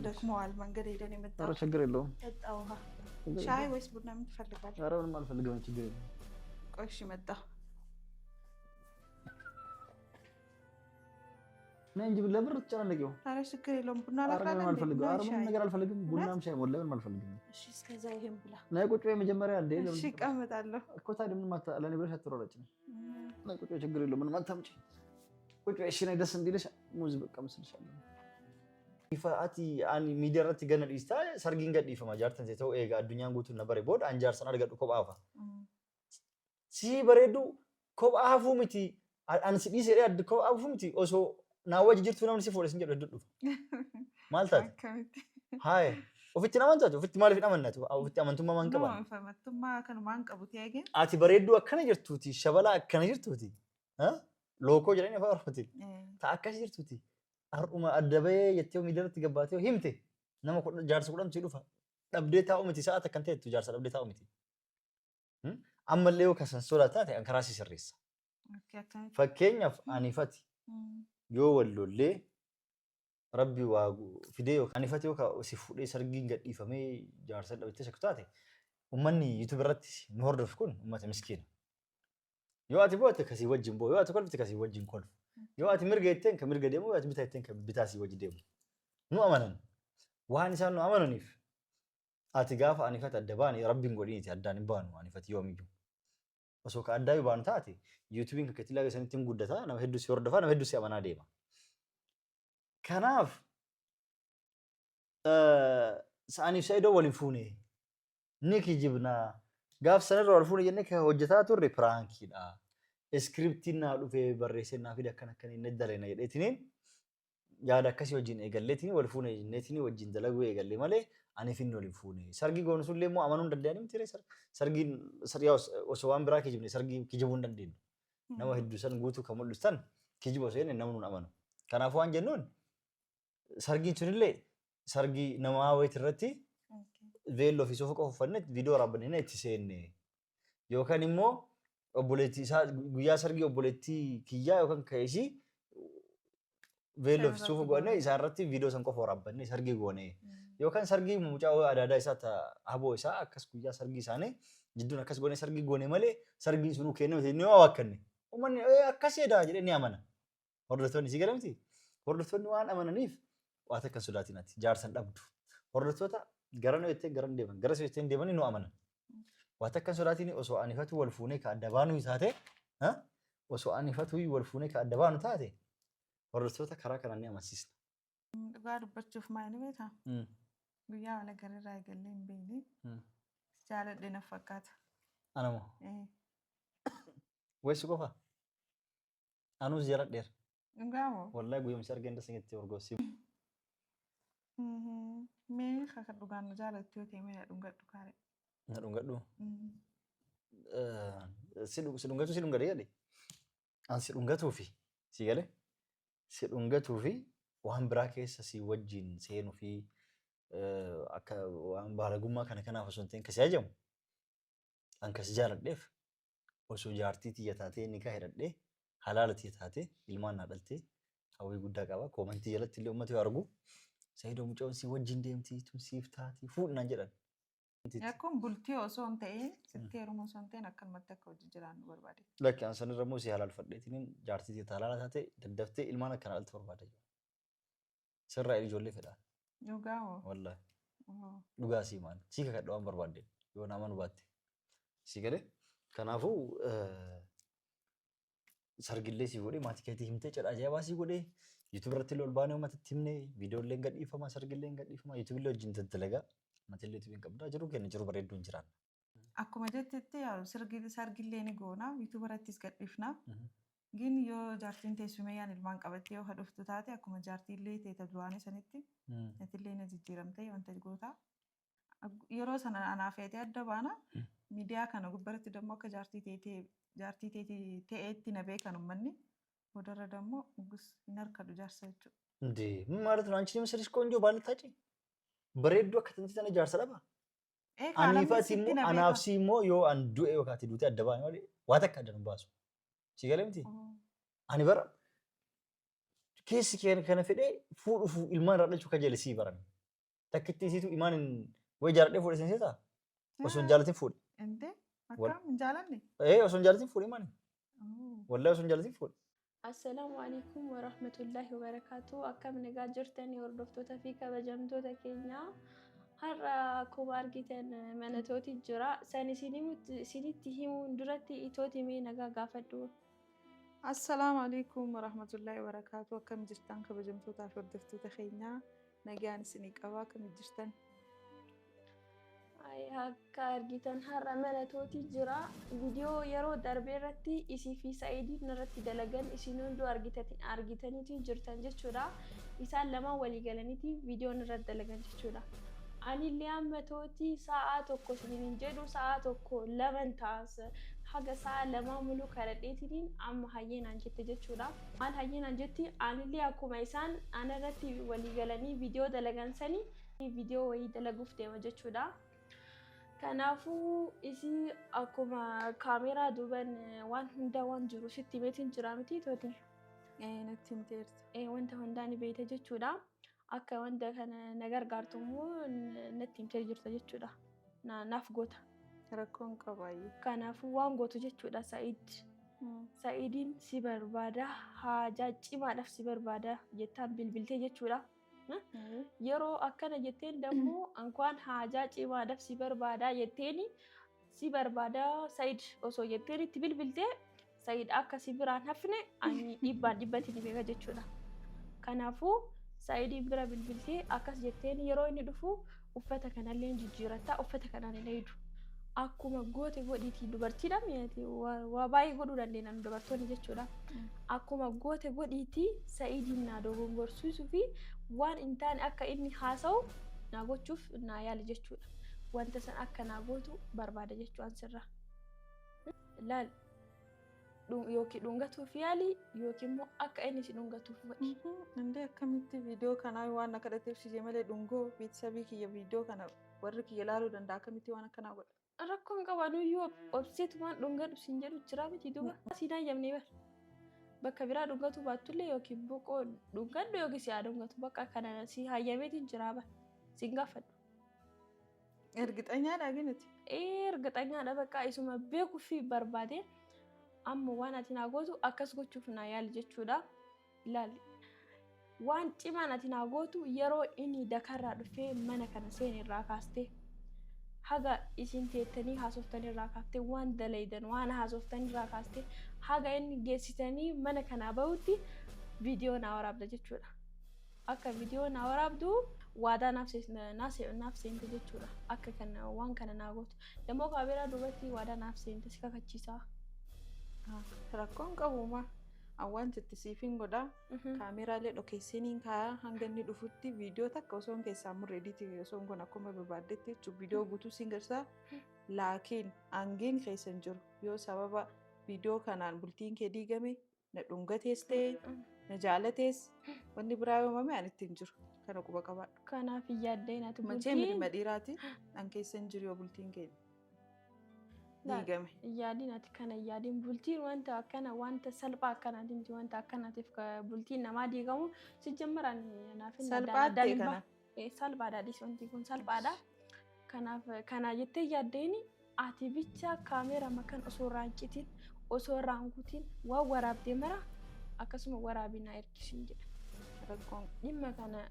ደክመዋል። መንገድ ሄደን የመጣ ኧረ ችግር የለውም። ጠጣ ውሃ። ሻይ ወይስ ቡና ምን ትፈልጋለህ? ኧረ ምንም አልፈልግም። ችግር የለውም። ቆይ እሺ፣ መጣሁ። ነይ እንጂ ለብር ትጨናነቂው። ኧረ ችግር የለውም። ቡና ኧረ ላፍላለህ ምንም እንዴ? አልፈልግም። ቡና ኧረ ምንም ሻይ? ነገር አልፈልግም። ቡናም ሻይ ሞላ ምንም አልፈልግም። እሺ፣ እስከዛ ይሄን ብላ። ነይ ቁጭ በይ መጀመሪያ። እንዴ እሺ፣ እቀመጣለሁ። እኮ ታዲያ ምንም ለእኔ ብለሽ አትሯሯጭም። ነይ ቁጭ በይ፣ ችግር የለውም። ምንም አታምጪ። ቁጭ በይ እሺ። ነይ ደስ እንዲልሽ ሙዝ በቃ ምስልሻለሁ። Ati ani miidiyaa irratti ganna dhiistaa sargiin gad dhiifama jaartan ta'uu eega addunyaan guutuun na bare booda an jaarsan argadhu kophaa hafa. Si bareedu kophaa hafuu miti ani si dhiisee addi kophaa hafuu miti osoo naa wajji jirtu namni si fuudhe sin jedhu hedduu dhufa. Maal taate? Akkamitti? Haaya. Ofitti hin amantu ati ofitti maaliif hin amannatu? Ofitti amantummaa maan qaban? Amantummaa kanumaan qabu ta'ee. Ati bareedduu akkana jirtuuti shabalaa akkana jirtuuti. Lookoo jedhanii afaan Oromootiin. Ta akkas jirtuuti. Har'uma adda bahee jettee miidiyaa irratti gabbaatee himte nama jaarsa 10 si dhufa. Dhabdee taa'u miti sa'a takkan ta'ettu jaarsa dhabdee taa'u miti. Ammallee yoo kasan sodaa taate an karaa si sirreessa. Fakkeenyaaf anifati yoo wal lollee rabbi waa fidee yookaan anifati yoo si fuudhee sargiin gadhiifamee jaarsa dhabattee shakku taate uummanni YouTube irratti nu hordofu kun uummata miskiina. Yoo ati boo'atte kasii wajjin boo'u, yoo ati kolfite kasii wajjin kolfu. Yoo ati mirga jetteen kan mirga deemu, yoo ati bitaa jetteen kan bitaa sii wajji deemu. Nu amanan. Waan isaan nu amananiif ati gaafa anifati adda baane rabbiin godhiniiti addaan hin baanu anifati yoomiyyuu. Osoo ka addaa baanu taate YouTubein kan keetti ilaalu sanitti hin guddata, nama hedduu si hordofa, nama hedduu si amanaa deema. Kanaaf sa'aniif Sa'idoo wal hin fuune ni kijibnaa. Gaaf sanarra wal fuune jennee kan hojjetaa turre prankiidha. Scriptiin naa dhufee barreessee naa fide akkana akkana inni dalena jedheetiniin yaada akkasii wajjin eegalleetiin wal fuune jenneetiin wajjin dalaguu eegalle malee aniif inni wal hin fuune. Sargii goonu sullee immoo amanuu hin danda'anii miti ree sargiin osoo waan biraa kijibne sargii kijibuu hin dandeenyu. Nama hedduu san guutuu kan mul'istan kijiba osoo jenne namni nun amanu. Kanaafuu waan jennuun sargiin sunillee sargii namaa wayit irratti veelloo fi suufa qofa uffannee viidiyoo waraabannee itti seenne. Yookaan immoo obboleettii isaa guyyaa sargii obboleettii kiyyaa yookaan kan ishii veelloo fi suufa godhannee isaa irratti viidiyoo san qofa waraabbannee sargii goone. Yookaan sargii mucaa adaadaa isaa ta haboo isaa akkas guyyaa sargii isaanii jidduun akkas goone sargii goone malee sargiin sunuu kenname ni waa wakkanne. Uummanni akkas jedhaa jedhee ni amana. Hordoftoonni si galamti? Hordoftoonni waan amananiif waa takka hin sodaatin ati jaarsan dhabdu. Hordoftoota gara nu jettee gara deeman gara si jettee deemanii nu amanan. Waa takka hin sodaatin osoo anifatu wal fuunee ka adda baanu taate osoo anifatu wal fuunee ka adda baanu taate hordoftoota karaa kanaan ni amansiisna. Dhugaa dubbachuuf maal beektaa? Guyyaa wal agarreerraa eegallee hin beekne. Jaaladhe na fakkaata. Anamoo. Weessu qofa? Anuus jaaladheera. Dhugaa moo? Wallahi guyyuma si argeen dasa jettee orgoossi. Mee kaka dhugaan na jaalattu yoo ta'e mee na dhungadhu kaare. Na dhungadhu. Si dhungatu si dhungadhe jedhe. An si dhungatuu fi si galee si dhungatuu fi waan biraa keessa si wajjin seenuu fi akka waan baalagummaa kana kanaaf osoo hin ta'in kasi ajamu an kasi jaaladheef osoo jaartii tiyya taatee nikaa hidhadhee halaala tiyya taatee ilmaan naa dhaltee hawwii guddaa qaba. Koomantii jalatti illee uummati yoo argu Saayidoo mucoon si wajjin deemti tun siif taati fuudhi naan jedhan. Akkuma bultii osoo hin ta'in sitti heeruma osoo hin ta'in akkanumatti akka hojii jiraannu barbaade. Lakki an sanirra immoo si halaalfadheetiin jaartii tiyya halaala taate daddaftee ilmaan akka naa dhaltu barbaada. Sirraa ijoollee fedha. Dhugaa moo? Wallaahi. Dhugaa sii maal? Sii kakadha waan barbaadde yoo na amanu baatte. Sii galee? Kanaafuu sargillee sii godhee maatii keetii himtee cidha ajaa'ibaa sii godhee YouTube irratti illee ol baanee uummatatti himnee viidiyoo illee gadhiifama sargillee gadhiifama YouTube illee wajjin daddalagaa maatii illee YouTube hin qabdaa jiru kenna jiru bareedduu hin jiraan. Akkuma jettetti sargillee ni goona YouTube irrattis gadhiifna. Gin yoo jaartiin tee Sumeyyaan ilmaan qabattee yoo dhuftu taate akkuma jaartiillee teeta duraanii sanitti atillee na jijjiiramtee wanta gootaa. Yeroo sana anaa feetee adda baana. Miidiyaa kana gubbaratti dammoo akka jaartii teetee jaartii teetii ta'eetti na beekan uummanni. Boodarra dammoo gus hin harkadhu jaarsa jechuudha. እንዴ ምን ማለት ነው? አንቺን የመሰለሽ ቆንጆ ባልታጭ bareedduu akka tanti tana jaarsa dhaba. Ee kaa namni Aniif ati sitti immoo na anaaf beeka. si immoo yoo an du'e yookaan ati duute adda baane malee waa takka adda nu baasu. Si galee miti? Ani bara keessi kee kana fedhee fuudhuuf ilmaan irraa dhalchuu kajeele sii baran. Takkitti isiitu imaan hin wayi jaaladhee fuudhe sin seetaa? Osoo hin jaalatin fuudhe. Indee akkam hin jaalanne? Ee osoo hin jaalatin fuudhe imaan. Wallahi osoo hin jaalatin fuudhe. Assalaamu alaikum warahmatullahi wabarakatuh. Akkam nagaa jirtanii hordoftoota fi kabajamtoota keenya. Har'a akkuma argitan mana tooti jira. San isinitti himuun duratti itooti mee nagaa gaafadhu. Assalaamu alaikum warahmatullahi wabarakatuh. Akkam jirtan kabajamtootaa fi hordoftoota keenyaa? Nagaan isinii qaba. Akkam jirtan? Akka argitan har'a mana tooti jira. Viidiyoo yeroo darbe irratti isii fi Sa'idiin irratti dalagan isin hunduu argitaniitiin jirtan jechuudha. Isaan lamaan walii galaniitiin viidiyoon irratti dalagan jechuudha. Anillee amma tooti sa'aa tokko isiniin hin jedhu sa'aa tokko laman ta'a. Haga sa'a lamaa muluu kadhadheetiin amma hayyee naan jette jechuudha. Maal hayyee naan jetti anillee akkuma isaan ana irratti walii galanii viidiyoo dalagan sanii viidiyoo wayii dalaguuf deema jechuudha. Kanaafuu isii akkuma kaameeraa duuban waan hundaa waan jiru sitti himeetiin jira miti tooti. Natti himteerta. Wanta hundaa ni beekta jechuudha. Akka wanta kana na gargaartu immoo natti himtee jirta jechuudha. Naaf goota. Rakkoon qabaayyee. Kanaafuu waan gootu jechuudha Sa'iid. Sa'iidiin si barbaada haajaa cimaadhaaf si barbaada jettaan bilbiltee jechuudha. Yeroo akkana jetteen dammoo ankwaan haajaa cimaadhaaf si barbaada jetteeni si barbaada Sa'iid osoo jetteen itti bilbiltee Sa'iid akka si biraan hafne ani dhibbaan dhibbatti ni beeka jechuudha. Kanaafuu Sa'iidiin bira bilbiltee akkas jetteen yeroo inni dhufu uffata kanallee jijjiiratta uffata kanaan hin eeydu. Akkuma goote godhiitii dubartiidha mi'aati waa baay'ee godhuu dandeenya dubartoonni jechuudha. Akkuma goote godhiitii Sa'iidiin naa dogongorsiisuu fi waan hin taane akka inni haasa'u naa gochuuf naa yaali jechuudha. Wanta san akka naa gootu barbaada jechuudha sirraa. Laal yookiin dhungatuuf yaali yookiin immoo akka inni si dhungatuuf godhi. Indee akkamitti viidiyoo kanaa waan na kadhateef si malee dhungoo beeksisabii kiyya viidiyoo kana warri kiyya ilaaluu danda'a akkamitti waan akkanaa godha. Rakkoon qabanuyyuu obseetumaan dhungadhu siin jedhu jira miti duuba. Siin hayyamnee bar. Bakka biraa dhungatu baattullee yookiin boqoo dhungadhu yookiin si haa dhungatu bakka kana si hayyameetiin jira bar. Siin gaafadhu. Ergixanyaadha giniti. Ergixanyaadha bakka isuma beekuu fi barbaade amma waan ati naa gootu akkas gochuuf naa yaali jechuudha. Ilaali. Waan cimaan ati naa gootu yeroo inni dakarraa dhufee mana kana seene irraa kaastee haga isin teettanii haasoftan irraa kaaftee waan dalaydan waan haasoftan irraa kaastee haga inni geessitanii mana kanaa bahutti viidiyoo naa waraabda jechuudha. Akka viidiyoo naa waraabdu waadaa naaf seente jechuudha. Akka kana waan kana naa gootu. Dammoo kaameeraa duubatti waadaa naaf seente si kakachiisaa. Rakkoon qabuuma. Waan jette siifin godha. Kaameeraalee dhokeessiniin kaayaa hanga inni dhufutti viidiyoo takka osoo hin keessaa murre ediitii osoo hin goone akkuma barbaaddetti jechuudha. Viidiyoo guutuu siin garsiisa. Laakiin hangiin keessa hin jiru. Yoo sababa viidiyoo kanaan bultiin kee diigame na dhungatees ta'e na jaalatees wanni biraa yoomame ani ittiin jiru. Kana quba qabaadhu. Kanaaf hin yaaddeen ati Machee mirma dhiiraati. An keessa hin jiru yoo bultiin kee diigame. Yaadiin ati kana yaadiin bultiin wanta akkana wanta salphaa akkanaati miti wanta akkanaatiif bultiin namaa diigamu si jammaraan naaf hin Salphaatti kana. Salphaadha dhis wanti kun salphaadha. Kanaaf kana jettee yaaddeen ati bicha kaameera makan osoo irraa hin citin osoo irraa hin kutin waan waraabdee mara akkasuma waraabinaa ergisiin jedha. Rakkoon Dhimma kana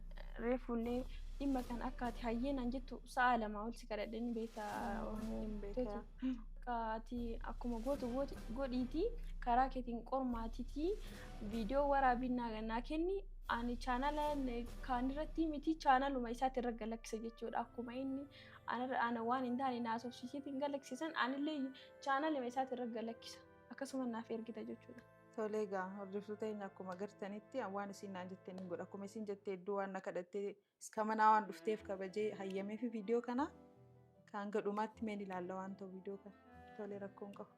reefullee dhimma kana akka ati hayyeenaan jettu sa'a lamaa ol si kadhadheen beektaa. hin beekaa. Akka ati akkuma gootu godhiitii karaa keetiin qormaatiitii viidiyoo waraabii naa kenni ani chaanala kaan irratti miti chaanaluma isaatti irra galakkisa jechuudha. Akkuma inni ana waan hin taane naaf sobsiiseetiin galakkisan anillee chaanaluma isaatti irra galakkisa. Akkasuma naaf ergita jechuudha. Tolee egaa hordoftoota keenya akkuma agartanitti waan isin naan jetteen hin godha. Akkuma isin jettee iddoo waan na kadhattee iska manaa waan dhufteef kabajee hayyamee fi viidiyoo kana kan gadhumaatti meen ilaalla waan ta'u viidiyoo kana. Tolee rakkoon qabu.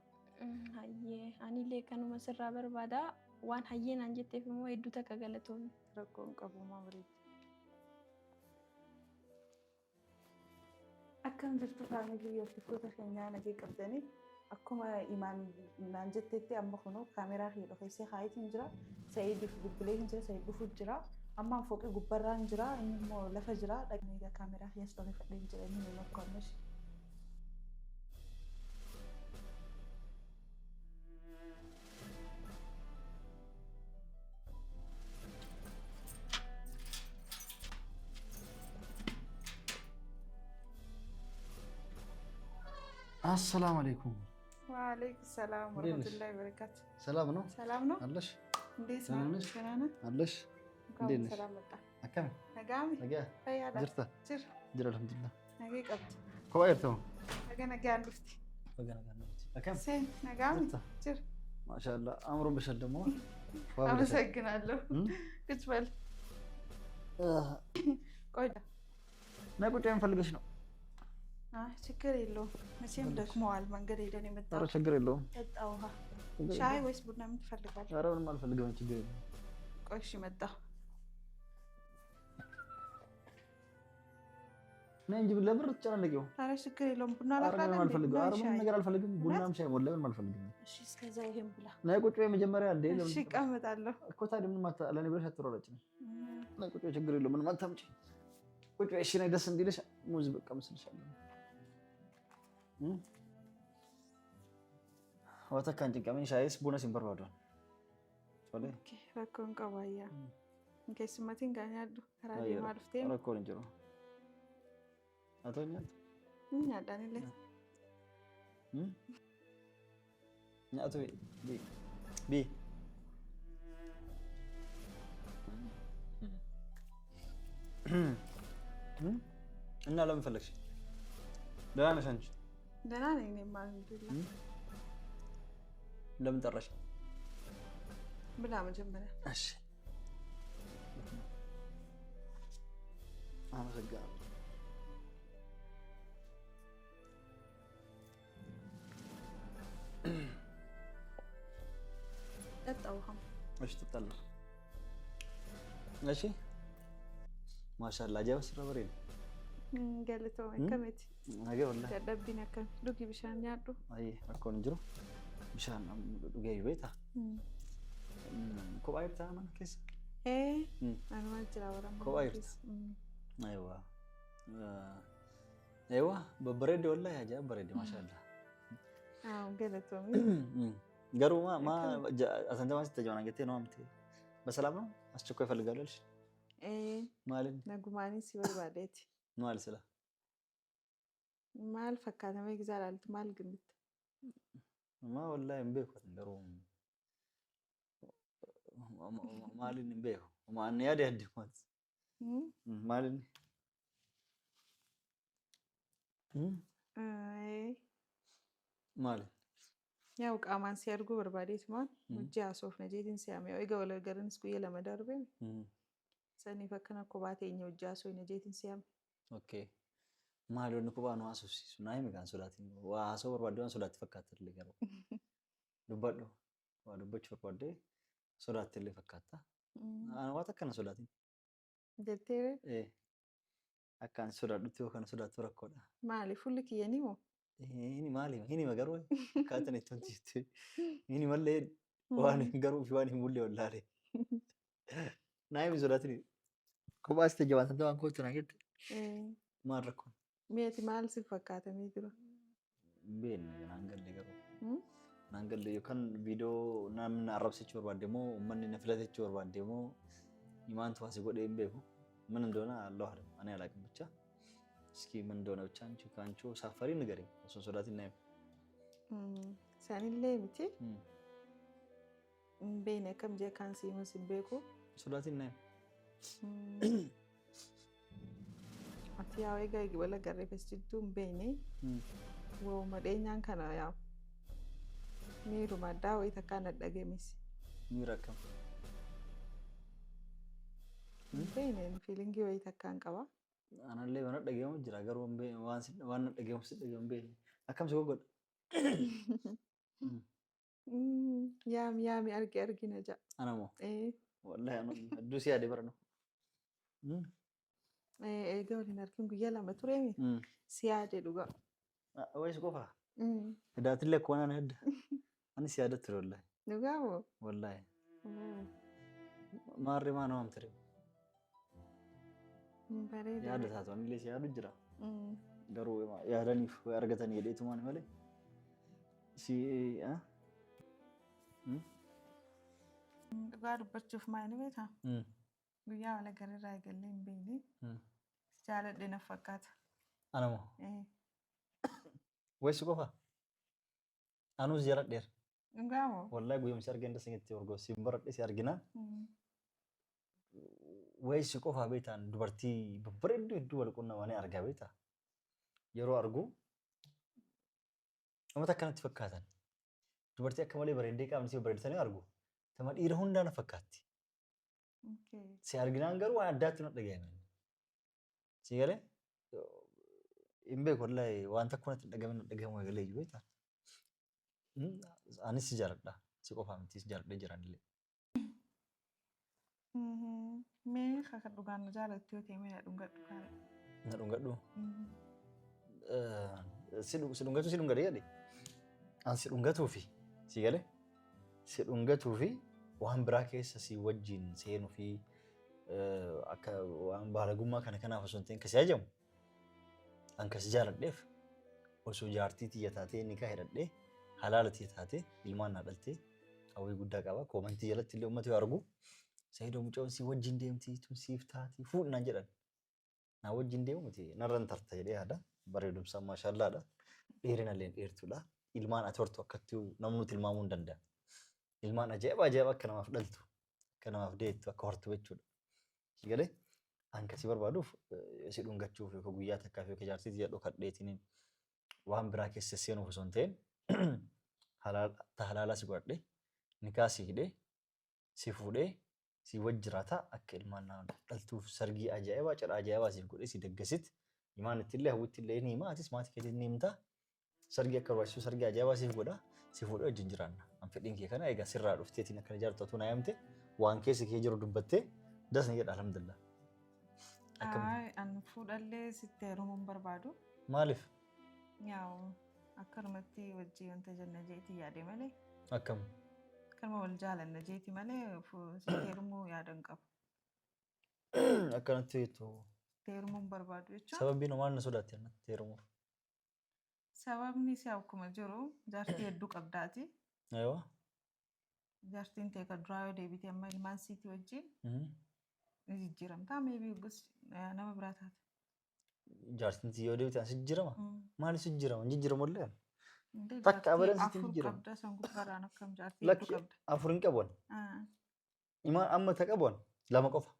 Hayyee anillee kanuma sirraa barbaada. Waan hayyee naan jetteef immoo hedduu takka galatoomi. Rakkoon qabu maa bareeda. Akkam jirtu faamilii hordoftoota keenyaa nagee qabdanii akkuma imaan naan jettetti amma kunoo kaameraa kiyya dhokeessee kaayetiin jira. Sa'iidiif bilbilee hin jira. Sa'iid dhufuuf jira. Ammaan fooqii gubbarraan jira, inni immoo lafa jira. Dhaqnee kaameraa kiyyaas dhoofadheen jira, inni nu lakku ammas. አሰላሙ አለይኩም። ወአለይኩም ሰላም እንዴት ነሽ? ወረህመቱላሂ ወበረካቱ። ሰላም ነው ሰላም ነው? አለሽ? እንዴት ደህና ነህ? ነሽ? ደህና ነህ? አለሽ? እንኳን እንዴት ነሽ? በሰላም መጣ። Akkam Nagaami? Nagaa Fayyaadha? Jirta? Jira. Jira, alhamdulillah. Nagee qabdi. Kophaa jirta moo? Naga nagaan dhufti. Akkam Seen nagaami? Jirta? Jira. ማሻአላህ አምሮብሻል ደግሞ ዋ ብለሻል። አመሰግናለሁ። ቁጭ በል። ቆይ ናይ ቁጭ ፈልገሽ ነው? አይ ችግር የለውም። መቼም ደክመዋል መንገድ ሄደን ኧረ የመጣው። ችግር የለውም። ጠጣ ውሃ። ሻይ ወይስ ቡና ምን ትፈልጋለህ? ኧረ ምንም አልፈልግም፣ ችግር የለውም። ቆይ እሺ መጣሁ። ነይ እንጂ ለብር ትጨናነቂው። ኧረ ችግር የለውም። ቡና ኧረ ላፍላለህ ምንም እንዴ? አልፈልግም። ቡና ኧረ ምንም ሻይ? ነገር አልፈልግም። ቡናም ሻይ ወላሂ ምንም አልፈልግም። እሺ እስከዛ ይሄን ብላ። ነይ ቁጭ በይ መጀመሪያ። እንዴ እሺ እቀመጣለሁ። እኮ ታዲያ ምንም ለእኔ ብለሽ አትሯሯጭም። ነይ ቁጭ በይ፣ ችግር የለውም። ምንም አታምጪ። ቁጭ በይ እሺ። ነይ ደስ እንዲልሽ ሙዝ በቃ ምስልሻለሁ። Waan cinqamin shaayis buna sin barbaadu. Tole. Rakkoon qabaayyaa. Keessummatiin gaa nyaadhu. Karaa deemaa dhuftee Rakkoon hin jiru. Haa ta'u nyaatu. nyaadhaan illee. Nyaatu bi. Bi. እና ለምን ፈለግሽ? ደህና ነሽ አንቺ? ደህና ነኝ እኔማ አልሐምዱሊላህ። ለምን ጠራሽ? ብላ መጀመሪያ። እሺ አመሰግናለሁ። ጠጣ ውሃ። እሺ እጠጣለሁ። እሺ ማሻአላህ ajaa'iba sirra bareeda. Galatoomi akkamitti? Nagee wallahi. Dadhabbiin akkami? Dhugi bishaan nyaadhu. Ayyee rakkoon hin jiru. Bishaan dhugee beektaa? Kophaa jirtaa mana keessa? Ee anuma jira warra Kophaa jirta? Aywa. Aywa babbareedde wallahi ajaa'iba bareedde maashaallah. Galatoomi. Garuu ማ asantamaa sitti jabanaa jettee ነው amte በሰላም ነው አስቸኳይ እፈልጋለሁ አልሽ? Ee Maalin nagumaanis si barbaadeeti. Maal sila? Maal fakkaatamee gizaa ilaaltu maal gimmitta? Ma wallahi hin beeku garuu maalin hin beeku. Ani yaada yaadde maalin? Maali? Yaa'u qaamaan si arguu barbaadeetumaan hojii haasofna jeetiin si yaame. Egaa wal gargaaruunis guyyaa lama darbe saniif akkana kophaa teenya hojii haasofna jeetiin si yaame. Okay. Maali wanni kophaa nu haasofsiisu? Naa himi kan sodaatiin. Waa haasoo barbaadde waan sodaatti fakkaata illee garuu. Dubbadhu. Waa dubbachuu barbaadde sodaatti illee fakkaata. Waan takka na sodaatin. Jettee Ee. Akka ani sodaadhutti yoo kana sodaattu rakkoodha. maali fuulli kiyyanii moo? Hini maali? Hini garuu akkaataan itti wanti jettee. Hini mallee waan garuu fi waan hin bulle wallaalee. Naa himi sodaatin. Kophaa sitti jabaatan waan kootu naa jette. Maal rakkoon? Mi'eeti maal si fakkaatamee jiru? Beekne naan galle garuu. Naan galle yookaan viidiyoo namni arrabsachuu barbaadde moo uummanni na filatachuu barbaadde moo himaantu asii godhee hin beeku. ምን እንደሆነ አላሁ አለም እኔ አላውቅም። ብቻ እስኪ ምን እንደሆነ ብቻ አንቺ ከአንቺ ሳፈሪ ንገሪኝ። እሱን sodaatin naa Sanillee miti. Hin beekne akkam jee kan si himus hin beeku. Sodaatin naa Ati yaa egaa wal agarreefes jidduu hin beekne. Waanuma dheenyaan kana yaa miiruma addaa wayii takkaan dhadhageemis. Miira akkam? Hin beekne fiilingii wayii takkaan qaba. Anallee waan dhagahamu jira garuu waan dhagahamu si dhagahamu hin beekne. Akkam si goggodha? Yaami yaami argi argina ja'a. Ana moo? Wallahi anu hedduu si yaade bara. Egaa waliin argin guyyaa lama tureemi si yaade dhugaa. Wayis qofa? Hidaatillee akkuma naan hedda. Ani si yaada ture wallahi. Dhugaa moo? Wallahi. Maarree maa nama amtire? Bareeda. Yaada taatu anillee si yaadu jira. Garuu yaadaniif way argatanii jedheetumaan malee. Si Dhugaa dubbachuuf maal ni beektaa? Guyyaa wal agarreerraa eegallee hin beekne. Jaaladhe na fakkaata. Anamoo. Waysi qofa. Anuus jaaladheera. Dhugaa moo? Wallahi guyyuma si argeen dasanitti orgoo si baradhe si argina. Waysi qofaa beektaan dubartii babbareedduu hedduu wal qunnamanii argaa beektaa. Yeroo argu namoota akkanatti fakkaatan. Dubartii akka malee bareeddee qaamni isii babbareeddisanii argu. Tama dhiira hundaa na fakkaatti. Si arginaan garuu waan addaatti na dhagahame. Si galee hin beeku wallahi waan takka natti hin dhagahamin na dhagahamu eegalee iyyuu beektaa. Anis si jaaladha. Si qofaa miti si jaaladhee jiranillee. Mee kaka dhugaan na jaalattu yoo ta'e mee na dhungadhu kaale. Na dhungadhu. Si dhungatu si dhungadhe jedhe. An si dhungatuufi si galee si dhungatuufi waan biraa keessa si wajjin seenuu fi akka waan baalagummaa kana kanaaf osoo hin ta'in kasi ajamu an kasi jaaladheef osoo jaartii tiyya taatee nikaa hidhadhee halaala tiyya taatee ilmaan naa dhaltee hawwii guddaa qaba. Koomantii jalatti illee uummata yoo argu Saayidoo mucoon si wajjin deemti tun siif taati fuudhi naan jedhan. Naa wajjin deemu miti narra hin tarta jedhee yaada. Bareedumsaan maashaallaadha. Dheerina illee dheertuudha. Ilmaan ati hortu akkatti namni tilmaamuu hin danda'a. Ilmaan ajaa'iba ajaa'iba akka namaaf dhaltu akka namaaf deettu akka hortu jechuudha. Galee an kasi barbaaduuf si dhungachuuf yookaan guyyaa takkaaf yookaan jaartii tiyya dhokadheetiin waan biraa keessa seenuuf osoo hin ta'in ta halaalaa si godhadhe nikaa si hidhee si fuudhee si wajji jiraata akka ilmaan naa dhaltuuf sargii ajaa'ibaa cidha ajaa'ibaa siif godhee si daggasit imaan ittillee hawwitti illee ni hima atis maatii keetiin ni himta sargii akka barbaachisu sargii ajaa'ibaa siif godha si fuudhee wajjin jiraanna an fedhiin kee kana egaa sirraa dhufteetiin akkana ijaartu atuu naa himte waan keessa kee jiru dubbattee das ni jedha alhamdulillah. Akkam Ay, an fuudhallee sitti heerumuu hin barbaadu. Maaliif? Yaa'u akkanumatti wajjii wanta jenna jeeti yaade malee. Akkam? Akkanuma wal jaalanna jeeti malee sitti heerumuu yaada hin qabu. Akkanatti jettu. Sitti heerumuu hin barbaadu jechuun. Sababiin maal na sodaatte natti heerumuuf? Sababni isaa akkuma jiru jaartii hedduu qabdaati. Aywa. Jaartiin tee kan duraa yoo deebite amma ilmaan siitii wajjin ni jijjiiramta. Maybe gus nama biraa taate. Jaartiin tiyya yoo deebite as jijjiirama? Maaliif jijjiirama? Hin jijjiiramu illee. Indee Takka jaartii abadan sitti hin afur jijjiiramu. qabda san gubbaadhaan akkam jaartii hedduu Lakki qabda. afur hin qabu ani. Ah. Imaan amma ta qabu ani lama qofa.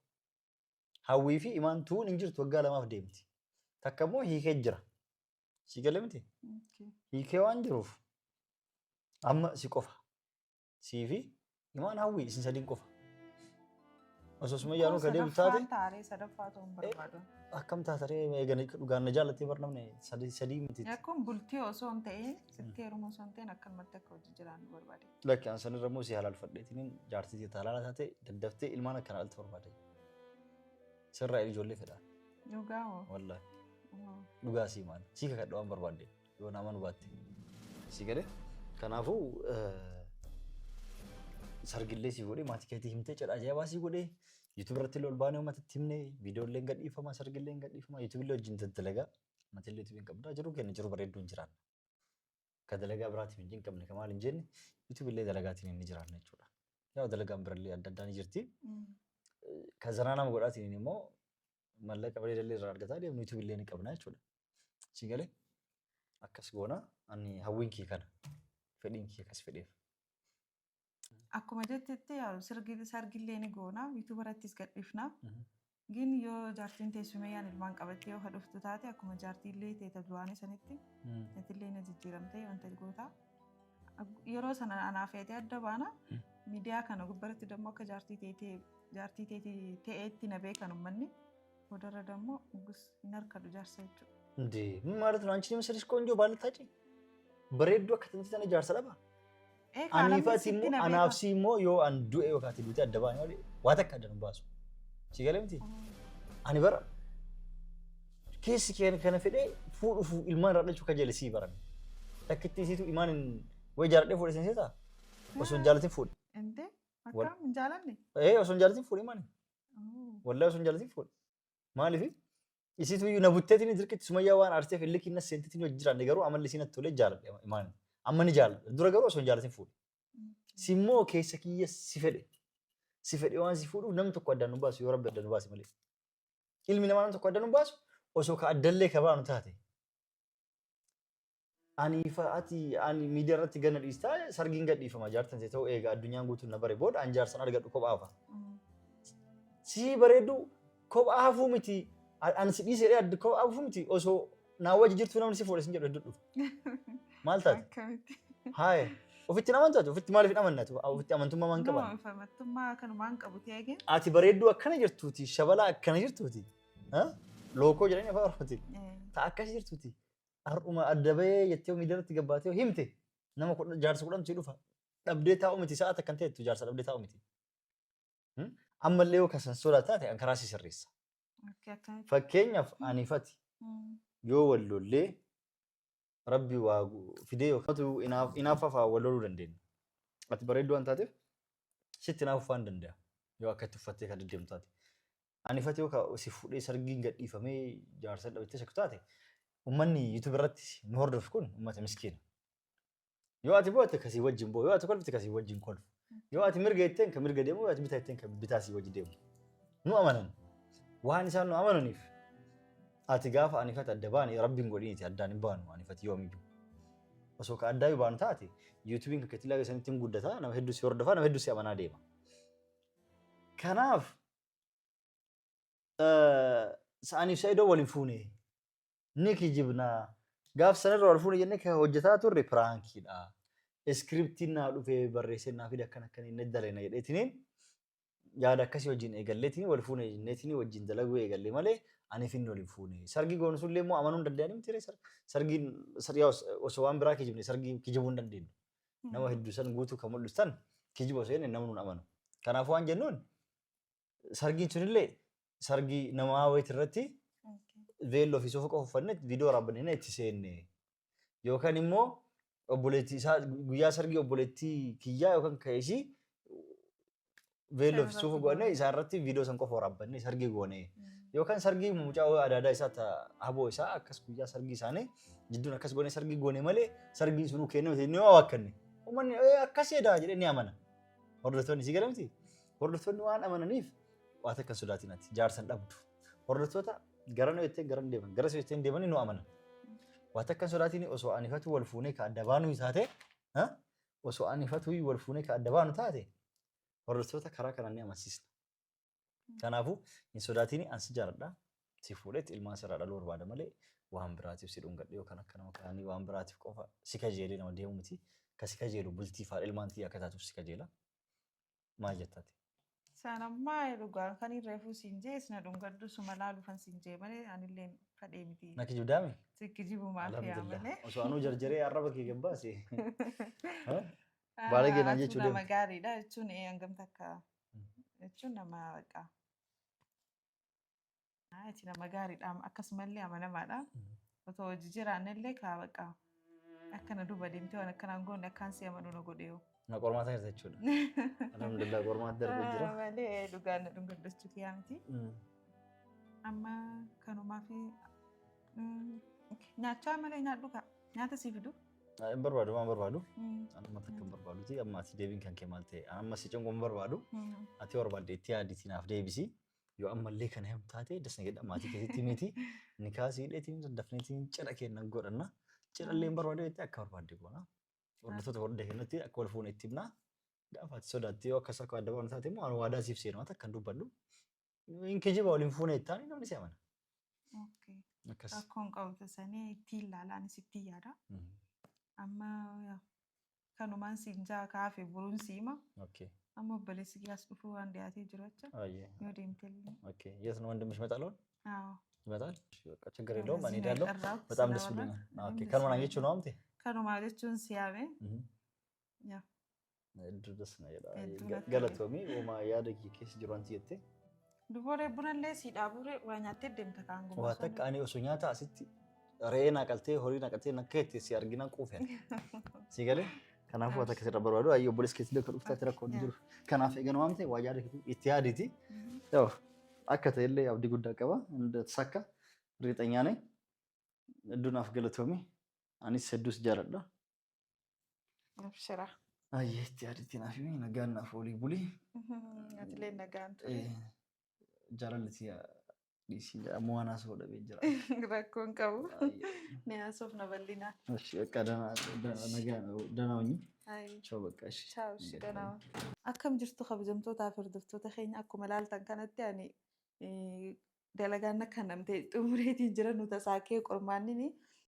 Hawwii fi imaan tuun hin jirtu waggaa lamaaf deemti. Takka immoo hiikee jira. Si galee miti? Hiikee waan jiruuf amma si qofa. Sii fi imaan hawwii isin sadiin qofa. Osoo sumayyaanuu ka deemtu taate Sadaffaan taaree sadaffaa ta'uu hin barbaadu. Akkam taataree eeganii dhugaan na jaallattee bar namni sadii sadii miti. Akkuma bultii osoo hin ta'in sitti heeruma osoo hin ta'in akkanumatti akka hojii jiraannu barbaade. Lakki an sanirra immoo si halaalfadheetiin jaartii tee halaala taate daddaftee ilmaan akkana dhaltu barbaade. Sirraa ijoollee fedha. Dhugaa moo? Wallaahi. Dhugaa sii maal? Sii kakadha waan barbaadde yoo na amanu baatte. Si galee? Kanaafuu sargillee sii godhee maatii keetii himtee cidha ajaa'ibaa sii godhee YouTube irratti illee ol baanee uummatatti himnee viidiyoo illee gadhiifama sargillee gadhiifama YouTube illee wajjin daddalagaa maatii illee YouTube hin qabdaa jiru kenna jiru bareedduu hin jiraanna. Ka dalagaa biraatiin hin qabne ka maal hin jenne YouTube illee dalagaatiin inni jiraanna jechuudha. Yaa dalagaan birallee adda addaa ni jirti. Ka zanaa nama godhaatiin immoo mallaqa bareedallee irraa argataa deemnu YouTube illee ni qabna jechuudha. Si galee akkas goona ani hawwiin kee kana fedhiin kee akkas fedheef. Akkuma jettetti sargillee ni goona YouTube irrattis gadhiifna. Gin yoo jaartiin tee Sumeyyaan ilmaan qabattee yoo ka dhuftu taate akkuma jaartii illee tee ta duraanii sanitti atillee na jijjiiramtee wanta goota. Yeroo sana anaa feetee adda baana miidiyaa kana gubbaratti dammoo akka jaartii teetee jaartii teetii ta'eetti na beekan ummanni boodarra dammoo gus hin harkadhu jaarsa jechuudha. እንዴ ምን ማለት ነው? አንቺን የመሰለሽ ቆንጆ ባልታጭ bareedduu akka tanti tana jaarsa dhaba. Ee kaa Anii namni fi ati sitti immoo na anaaf beeka. si immoo yoo an du'e yookaan ati duute adda baane malee waa takka adda nu baasu. Si galee miti? Ani bara keessi kee kana fedhee fuudhuuf ilmaan irraa dhalchuu kajeele sii baran. Takkitti isiitu imaan hin wayi jaaladhee fuudhe sin seetaa? Osoo hin jaalatin fuudhe. Intee Wal akkam hin jaalanne? Ee osoo hin jaalatin fuudhe imaan. Wallahi osoo hin jaalatin fuudhe. Maaliif isiitu iyyuu na butteetiin dirqitti Sumayyaa waan aarteef illikiin na seenteetiin hojii jiraanne garuu amalli isii natti tolee jaaladhe imaan. Amma ni jaaladha. Dura garuu osoo hin jaalatin fuudhe. Simmoo keessa kiyya si fedhe. Si fedhe waan si fuudhuuf namni tokko addaan nu baasu yoo rabbi addaan nu baase malee. Ilmi namaa namni tokko addaan nu baasu osoo ka addallee ka baanu taate. Ani fa ati ani miidiyaa irratti ganna dhiistaa sargiin gadhiifama jaartan ta'e ta'uu eega addunyaan guutuun na bare booda an jaarsan argadhu kophaa hafa. Si bareedu kophaa hafuu miti ani si dhiisee adda kophaa hafuu miti osoo naa wajji jirtuu namni si fuudhe sin jedhu hedduu dhufa. Maal taate? Akkamitti? Haaya. Ofitti hin amantu ati ofitti maaliif hin amanne ati ofitti amantummaa maan qaban? No, amantummaa kanumaan qabu ta'e. Ati bareedduu akkana jirtuuti shabalaa akkana jirtuuti. Lookoo jedhanii afaan Oromootiin. Ta akkas jirtuuti. Har'uma adda bahee jettee miidiyaa irratti gabbaatee himte nama jaarsa kudhantu si dhufa. Dhabdee taa'u miti sa'a takkan teettu jaarsa dhabdee taa'u miti. Ammallee yoo kasan sodaa taate an karaa si sirreessa. Fakkeenyaaf anifati yoo wal lollee rabbi waa fidee yookaan inaaffaa fa'aa wal loluu dandeenya. Ati bareedduu waan taateef sitti inaaffuu fa'aa hin danda'a yoo akka itti uffattee kan deddeemtu taate. Ani fati yoo si fuudhee sargiin gadhiifamee jaarsa dhabattee shakku taate uummanni YouTube irratti nu hordofu kun uummata miskiina. Yoo ati boote kasii wajjin boo, yoo ati kolfite kasii wajjin kolfu. Yoo ati mirga jetteen kan mirga deemu, yoo ati bitaa jetteen kan bitaa sii wajji deemu. Nu amanan. Waan isaan nu amananiif ati gaafa ani fati adda baane rabbiin godhiiniti addaan hin baanu ani fati yoomiyyuu. Osoo ka addaa yoo baanu taate YouTube'n kan keetti ilaalu sanitti hin guddata nama hedduu si hordofa nama hedduu si amanaa deema. Kanaaf Aniif Sa'idoo wal hin fuune. Ni kijibna. Gaaf sanarra wal fuune jennee kan hojjetaa turre piraankiidha. Iskiriptiin naa dhufee barreessee naa fide akkana akkana inni dalagna jedheetiniin yaada akkasii wajjin eegalleetiin wal fuune jenneetiin wajjin dalaguu eegalle malee aniif inni wal hin fuune. Sargii goonu sullee immoo amanuu hin danda'anii miti ree sargiin osoo waan biraa kijibne sargii kijibuu hin dandeenyu. Nama hedduu san guutuu kan mul'istan kijiba osoo jenne namni nun amanu. Kanaafuu waan jennuun sargiin sunillee sargii namaa wayit irratti veelloo fi suufa qofa uffanne viidiyoo waraabannee itti seenne. Yookaan immoo obboleettii isaa guyyaa sargii obboleettii kiyyaa yookaan kan ishii veelloo fi suufa godhannee isaa irratti viidiyoo san qofa waraabbannee sargii goone. Yookaan sargii mucaa adaadaa isaa ta haboo isaa akkas guyyaa sargii isaanii jidduun akkas goone sargii goone malee sargiin sunuu kenname inni waa wakkanne. Uummanni akkas jedha jedhee ni amana. Hordoftoonni si galamti? Hordoftoonni waan amananiif waa takka hin sodaatin ati jaarsa hin dhabdu. Hordoftoota gara nu jettee gara deeman gara si jettee deemanii nu amanan. Waa takka hin sodaatin osoo anifatu wal fuunee ka adda baanu taate osoo anifatu wal fuunee ka adda baanu taate hordoftoota karaa kanaan ni amansiisna. Kanaafuu hin sodaatin an si jaaladha. Si fuudhetti ilmaan sirraa dhaluu barbaada malee waan biraatiif si dhungadhe yookaan akka nama kaanii waan biraatiif qofa si kajeelee nama deemu miti. Ka si kajeelu bultii faadha ilmaan tiyya akka taatuuf si kajeela. Maal jetta ati? Isaan ammaa dhugaan kan hin reefuu siin jee sina dhungadhu suma laaluufan siin jee malee anillee fadhee miti. Na kijibdaami? Si kijibumaaf yaa Alhamdulillah. malee. Osoo anuu jarjaree arraba kee gabbaase. Baalagee naan jechuu Nama deemte. gaariidha jechuun hangam takka jechuun nama baqa. Ati nama gaariidha akkasumallee amanamaadha. Otoo hojii jiraannellee kaa baqa akkana duuba deemtee waan akkanaan goone akkaan si amanu na godheeyo. Na qormaata jirta jechuudha. Alhamdulillah qormaata darbee jira. Malee dhugaan na dhungadhachuu kiyyaa miti. Amma kanumaa fi nyaachaa malee nyaadhu kaa nyaata sii fidu. Hin barbaadu waan barbaadu. Amma takka hin barbaaduti amma ati deebiin kan kee maal ta'e amma si cinquu hin barbaadu. Ati barbaadde itti yaaditi naaf deebisi. Yoo ammallee kana him taate das na jedha maatii keessatti miti. Nikaa sii hidheetiin daddafneetiin cidha keenya godhanna. Cidha illee hin barbaadu jettee akka barbaadde goona. Hordoftoota hordee keenyatti akka wal fuune itti himna. Gaafa ati sodaatte yoo akkas akka adda baanu taate immoo ani waadaa siif seena waan takka hin dubbadhu. Hin kijiba waliin fuune jettaan namni si amana. Okay. Akkas. Rakkoon qabu sanii ittiin ilaala anis ittiin yaada. Amma yaa, kanumaan siin jaa kaafe boruun siima. Okay. Amma obboleessi kiyyaas dhufuu waan dhiyaatee jiru jecha Ayyee. yoo deemte illee. Okay. የት ነው ወንድምሽ ይመጣል? አሁን አዎ ይመጣል። በቃ ችግር የለውም። እኔ ለዚህ ነው እሄዳለሁ። የጠራሁት በጣም ደስ ስላወራን ብሎኛል። እኔም ኦኬ ደስ ከኑማ ብሎኛል። jechuun waamte? Kanuma jechuun siyaame. Yaa. Hedduu das na jedha. Hedduu natti Galatoomii uumaa yaada kee keessa jiru wanti jettee. Dubooree bunallee sii dhaabuuree waa nyaattee deemta kaan gumaa Waa takka ani osoo nyaata asitti re'ee naa qaltee horii naa qaltee nakka jette si arginaan quufe. Si galee? Kanaafuu waa takka sirra barbaadu. Ayyoo obboleessi keetti illee akka dhuftaatti rakkoo hin jiru. Kanaaf eegan waamte waa yaada keetii itti yaaditi. Yoo Akka ta'ellee abdii guddaa qaba. እንደተሳካ እርግጠኛ ነኝ። Hedduu naaf galatoomi. Anis hedduus jaaladha. Abshira. Ayyee itti yaaditti naaf himi, nagaan naaf olii bulii. Atilee nagaan ture. Jaalalli dhiisii jedhamu waan haasa'u dhabee jira. Rakkoon qabu. Ni haasofna bal'inaan. እሺ በቃ ደህና ደህና ሁኚ። ቻው በቃ እሺ። Ciao, እሺ ደህና ሁን። Akkam jirtu kabajamtootaa fi hordoftoota keenya? Akkuma ilaaltan kanatti ani dalagaan akka namtee xumureetiin jira nu tasaakee qormaanni.